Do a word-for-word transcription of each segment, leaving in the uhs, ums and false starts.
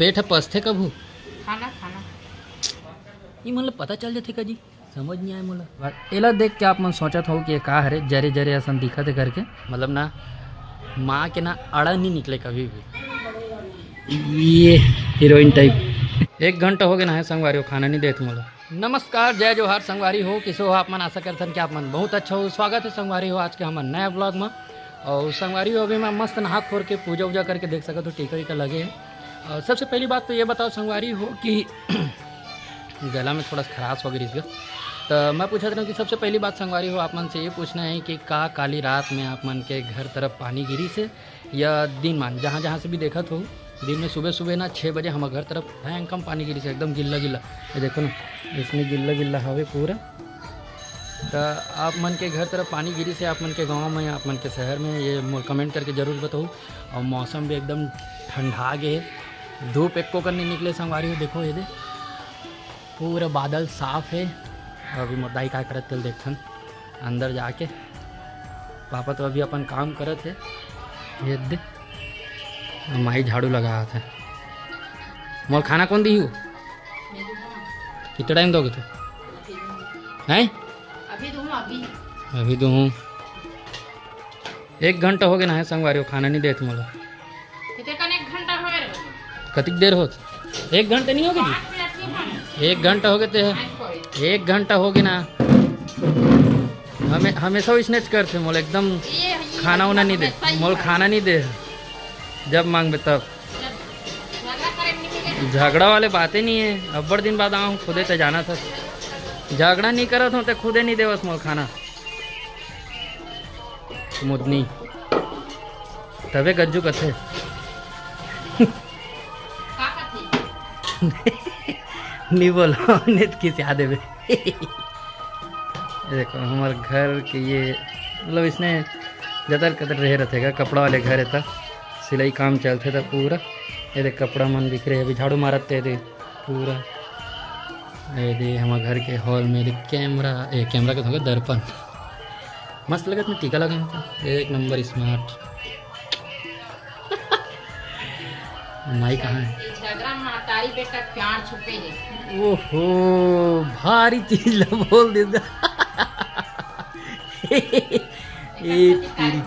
पेट ह पसथे कभू? खाना, खाना। ये मतलब पता चल जाथे का जी? समझ नहीं आए मोला। एला देख के आप मन सोचत हो कि ये का हरे, जरे जरे असन दिखत हे करके। मतलब ना, माँ के ना अड़ा नहीं निकले कभी भी। ये हीरोइन टाइप। एक घंटा हो गया ना है संगवारी हो, खाना नहीं देत मोला। नमस्कार, जय जोहार संगवारी हो, किसे हो आप मन? आशा करथन कि आप मन बहुत अच्छा हो। स्वागत है संगवारी हो आज के हमर नया ब्लॉग में। और संगवारी हो, अभी मैं मस्त नहा खोर के पूजा वूजा करके देख सकत हो, टीका वीका लगे है। और सबसे पहली बात तो ये बताओ संगवारी हो कि गला में थोड़ा खराश हो गई रहिस गा। तो मैं पूछत रहूँ कि सबसे पहली बात संगवारी हो, आप मन से ये पूछना है कि का काली रात में आप मन के घर तरफ पानी गिरिस हे या दिन मान, जहाँ जहाँ से भी देखत हो, दिन में सुबह सुबह ना छः बजे हमर घर तरफ भयंकर पानी गिरिस हे, एकदम गिल्ला गिल्ला। ये देखो ना, इसमें गिल्ला गिल्ला हवे पूरा। तो आप मन के घर तरफ पानी गिरिस हे, आप मन के गाँव में, आप मन के शहर में, ये मोर कमेंट करके जरूर बताओ। और मौसम भी एकदम ठंडा गे हे, धूप एको कर नहीं निकले संगवारी हो। देखो ये दे, पूरा बादल साफ है। अभी मोर दाई का करत तेल देखथन अंदर जाके। पापा तो अभी अपन काम करत है। ये दे, माई झाड़ू लगावत है। मोर खाना कौन दी? कितना टाइम दोगे तो? हैं? अभी दूँ, अभी। अभी दूँ। एक घंटा हो गया ना है संगवारी हो, खाना नहीं देत मोला। कितने कन एक घंटा हो रे? कतिक देर होत? एक घंटा नहीं हो गया जी? पाँच मिनट नहीं होने। एक घंटा हो गए ते। एक घंटा हो गया ना। हमें हमेशा इसने करते मोला एकदम ये, ये खाना उना नहीं दे। हमेशा ही मोला है। खाना नहीं दे, जब मांगबे तब। जब झगड़ा करे में नहीं मिले। झगड़ा वाले बातें नहीं है। अब्बड़ दिन बाद आऊँ, खुदे ते जाना था। झगड़ा नहीं करत हो ते खुदे नहीं देवस मोला खाना। मुदनी तबे गज्जू कथे। का कथे? नहीं बोलो, नहीं तो किसी आ देवे। ये देखो हमारे घर के ये, मतलब इसने जतर कतर रहे रहते का, कपड़ा वाले घर है था, सिलाई काम चलते था पूरा। ये देख कपड़ा मन बिखरे, अभी झाड़ू मारत थे दे पूरा। ये दे हमारे घर के हॉल में दे कैमरा, ए कैमरा के थोड़ा दर्पण मस्त लगत में टीका लगा था, एक नंबर स्मार्ट। माई कहाँ है? ये झगड़ा महतारी बेटा प्यार छुपे है। ओहो, भारी चीज ला बोल दे। ए पीरी।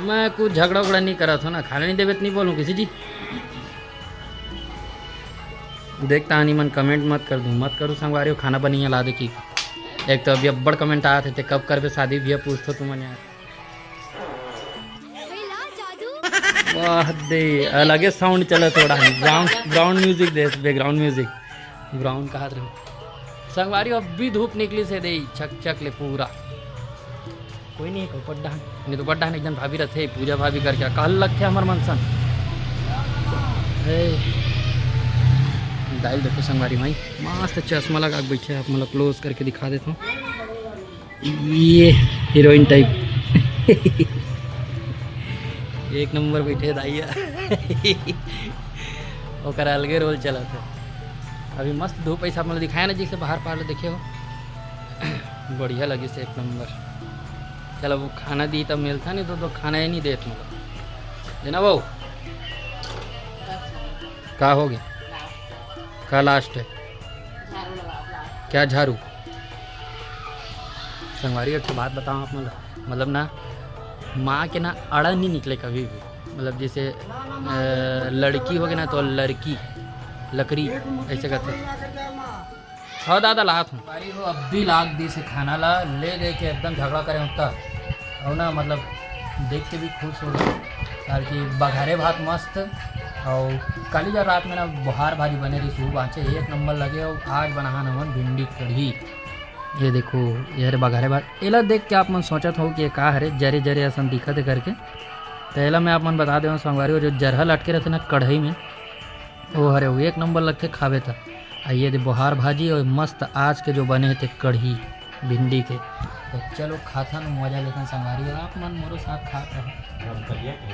मैं कुछ झगड़ा उगड़ा नहीं करा था ना, खाना नहीं देवे तो नहीं बोलूँ किसी जी। देखता हनी मन कमेंट मत कर दूँ, मत करूँ संगवारी हो, खाना बनिया ला दे की। एक तो अभी अब्बड़ कमेंट आया थे, ते कब करबे शादी भैया पूछ तो तुमन यार। वाह दे, अलगे साउंड चला थोड़ा। ब्राउन, ब्राउन म्यूजिक दे, बैकग्राउंड म्यूजिक। ब्राउन कहा रहे संगवारी, अब भी धूप निकली से दे, छक छक ले पूरा। कोई नहीं है, पड्डा नहीं तो पड्डा नहीं, एकदम भाभी रहते, पूजा भाभी करके कहल लगते हमर मनसन। हे, दाइल देखो संगवारी माई, मस्त चश्मा लगा के बैठे, आप मतलब क्लोज करके दिखा देता हूँ। ये हीरोइन टाइप। एक नंबर बैठे दाइया। ओकर अलगे रोल चलत है। अभी मस्त धूप ऐसा मतलब दिखाया ना, जैसे बाहर पार देखे हो। बढ़िया लगिस एक नंबर। चल, अब वो खाना दी तब मिलता, नहीं तो, तो खाना ही नहीं देत मोला। है ना वो? का हो गया? का लास्ट है? क्या झाड़ू? संगवारी, एक ठो बात बताओ आप, मतलब, मतलब ना, माँ के ना अड़ा नहीं निकले कभी भी। मतलब जैसे, अ, लड़की हो गई ना, तो लड़की, लकड़ी, ऐसे कहते हैं। हाँ दादा, लात हूँ। भाई हो, अब भी लाग दी से खाना ला, ले दे के एकदम झगड़ा करे होता। और ना, मतलब, देख के भी खुश हो गए, काबर कि बघारे भात मस्त। और काली जा रात में ना, बोहार भाजी बने रही, सूप आचे एक नंबर लगे। और आज बनाहन हमन भिंडी कढ़ी। ये देखो, ये हरे बघारे भात। एला देख के आप मन सोचत हो कि ये का हरे, जरे जरे असन दिखत है करके। तो एला मैं आप मन बता देवं संगवारी हो, जो जरहा लटके रहते ना कढ़ाई में, वो हरे, वो एक नंबर लगथे खावे त। आ ये दे बोहार भाजी और मस्त आज के जो बने हे ते कढ़ी भिंडी के। तो चलो खाथन, मजा लेथन संगवारी, आप मन मोरो साथ खात रहो। रमकलिया के।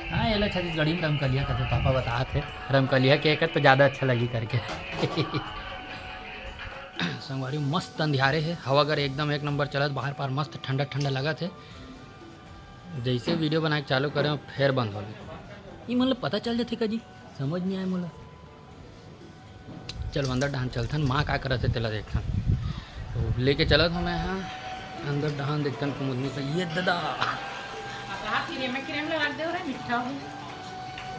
हाँ, एला छत्तीसगढ़ी में रमकलिया कहते, पापा बतात हे। रमकलिया के कहत तो ज़्यादा अच्छा लगी करके। संगवारी मस्त अंधियारे हे, हवा गर एकदम एक नंबर चलत, बाहर पार मस्त ठंडा ठंडा लगत हे। जैसे वीडियो बनाए के चालू करें, फिर बंद हो गई। ये मन ल पता चल जाथे का जी? समझ नहीं आए मोला। चल, अंदर डहान चलथन, माँ का करत हे तेला देखथन। तो लेके चलत हूँ मैं, हाँ, अंदर डहान देखथन कुमुदनी का। ये ददा। अब कहा कि रे, मैं क्रीम लगा दे रहा, मीठा हो।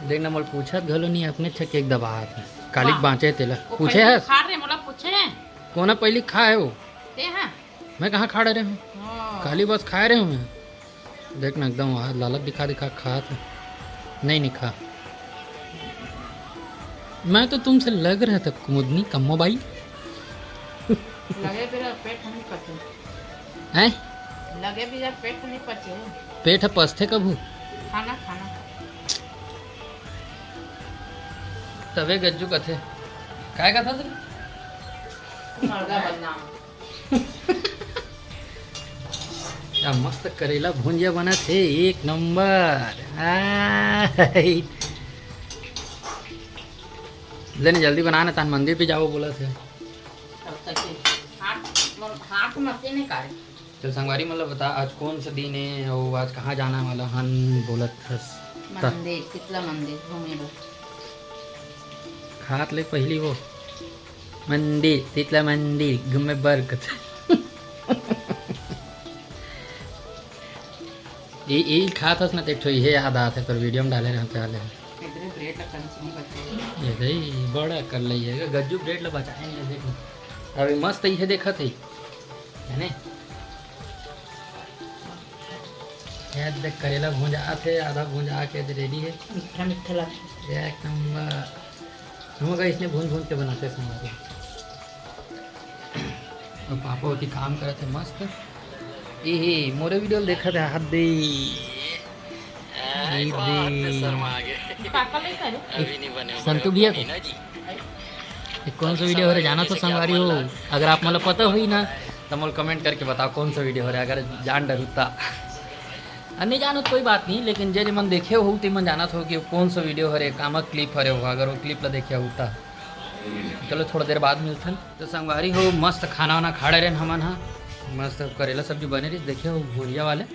देख ना, मोला पूछत घलो नहीं, अपने छके एक दबा हे। कालिक हाँ। बाँचे तेला। वो पूछे पहले हस? खा रे, मोला पूछे। कोना पहली खाए हो? ते हाँ। मैं कहाँ खा रहे हूँ? हाँ। खाली बस खा रहे हूँ मैं। देख ना, एकदम वहाँ लालच दिखा दिखा खात है। नहीं, नहीं खा। मैं तो तुमसे लग रहा था कुमुदनी, कम्मो बाई। लगे तेरा पेट नहीं पचे। हैं? लगे भी जब पेट नहीं पचे। पेट ह पचथे कभू? खाना, खाना। तबे गज्जू कथे। काय कथा तू? मर्दा बदनाम। क्या मस्त करेला भुंजिया बनत हे, एक नंबर। आय। ले ने, जल्दी बना ना, तान मंदिर भी जाबो बोलत हे। तब तक के हाथ, मोर हाथ मशीन है कारे। तो संगवारी मन ल बता, आज कौन सा दिन है और आज कहाँ जाना वाला हन बोलत हस? त- मंदिर, शीतला मंदिर घूमे बर। खात ले पहली वो मंदिर, शीतला मंदिर घूमे बर कथे। ई, ई खात हस ना, त एक ठो इहे याद आत हे, तोर वीडियो में डाले रहते वाले हे। एकरे ब्रेड ला कम से कम बचाओ। ये गई, बड़ा कर लई हे, गज्जू ब्रेड ला बचाए नहीं, देख। अभी मस्त इहे देखत हे, है ने? ये देख, करेला भुंजात हे, आधा भुंजा के दे रेडी हे। मीठा मीठा लगथे। एक नंबर। हम लोग इसने भून भून के बनाते हैं संगवारी। और पापा होती काम करत हे मस्त। ए हे, मोरे वीडियो देखत हे, हाथ दे। ए दे। पापा नहीं करे। संतु भैया को। ये कौन सा वीडियो हो रहा, जाना तो संगवारी हो। अगर आप मतलब पता हुई ना, तो मोल कमेंट करके बताओ कौन सा वीडियो हो रहा है। अगर जान डर होता, आ, नहीं जानो तो कोई बात नहीं, लेकिन जे जे मन देखे हो, ते मन जानत हो कि कौन सा वीडियो हरे, कामा क्लिप हरे हो, अगर वो क्लिप ला देखे हो त। चलो, थोड़ा देर बाद मिलथन। तो संगवारी हो, मस्त खाना वाना खा रहे हमन हा, मस्त करेला सब्जी बने रही, देखे हो भुजिया वाले,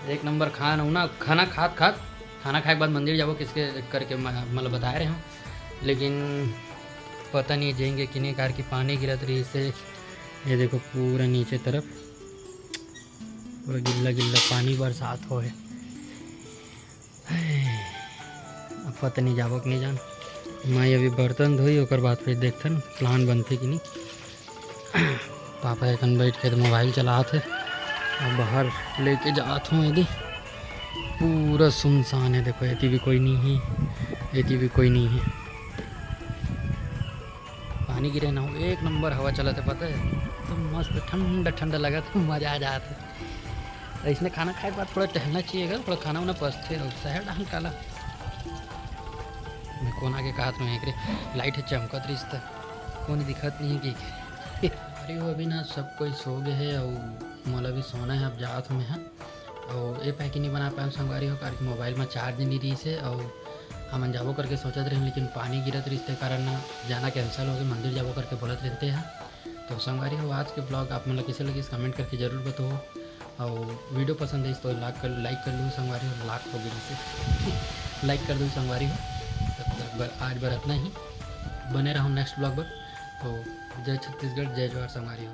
एक नंबर खाना उना, खाना खात खात, खाना खाए के बाद मंदिर जाबो किसके करके म-, मतलब बताए रहे हो, लेकिन पता नहीं जाएंगे कि नहीं, कार की पानी गिरत रही से, ये देखो पूरा नीचे तरफ पूरा गिल्ला गिल्ला पानी बरसात होए। अब पता नहीं जाबो कि नहीं जान। मैं अभी बर्तन धोई, ओकर बाद फिर देखथन plan बनथे कि नहीं। पापा एकन बैठ के तो मोबाइल चलात हे, अब बाहर लेके जात हूँ। यदि पूरा सुनसान है, देखो, एती भी कोई नहीं है, एती भी कोई नहीं है। पानी गिरे ना हो, एक नंबर हवा चलत हे, पता है, तो मस्त ठंडा ठंडा लगत हे, मजा आ जात हे। अइसने खाना खाए के बाद थोड़ा टहलना चाहिए, अगर थोड़ा खाना वाना पचथे, और शहर ढंग काला। मैं कोन आगे कहत रहूँ, एकरे लाइट हे चमकत रहिस त कोन दिखत नहीं कि अरे वो अभी ना सब कोई सो गए है और मोला भी सोना है, अब जात हूँ मैं, हाँ। और ये पैक नहीं बना पाए संगवारी हो, कारण कि मोबाइल में चार्ज नहीं रही से, और हमन जाबो करके सोचत रहे, लेकिन पानी गिरत रहिस ते कारण ना जाना कैंसिल हो गए, मंदिर जाबो करके बोलत रहते हैं। तो संगवारी हो, आज के ब्लॉग आप मन ला कैसे लगिस, कमेंट करके जरूर बताओ, और वीडियो पसंद है तो लाइक कर, लाइक कर लो संगवारी हो, लाइक हो गई से लाइक कर दो संगवारी हो। तब तक बर, आज बर इतना ही, बने रहो नेक्स्ट ब्लॉग पर। तो जय छत्तीसगढ़, जय जोहार संगवारी हो।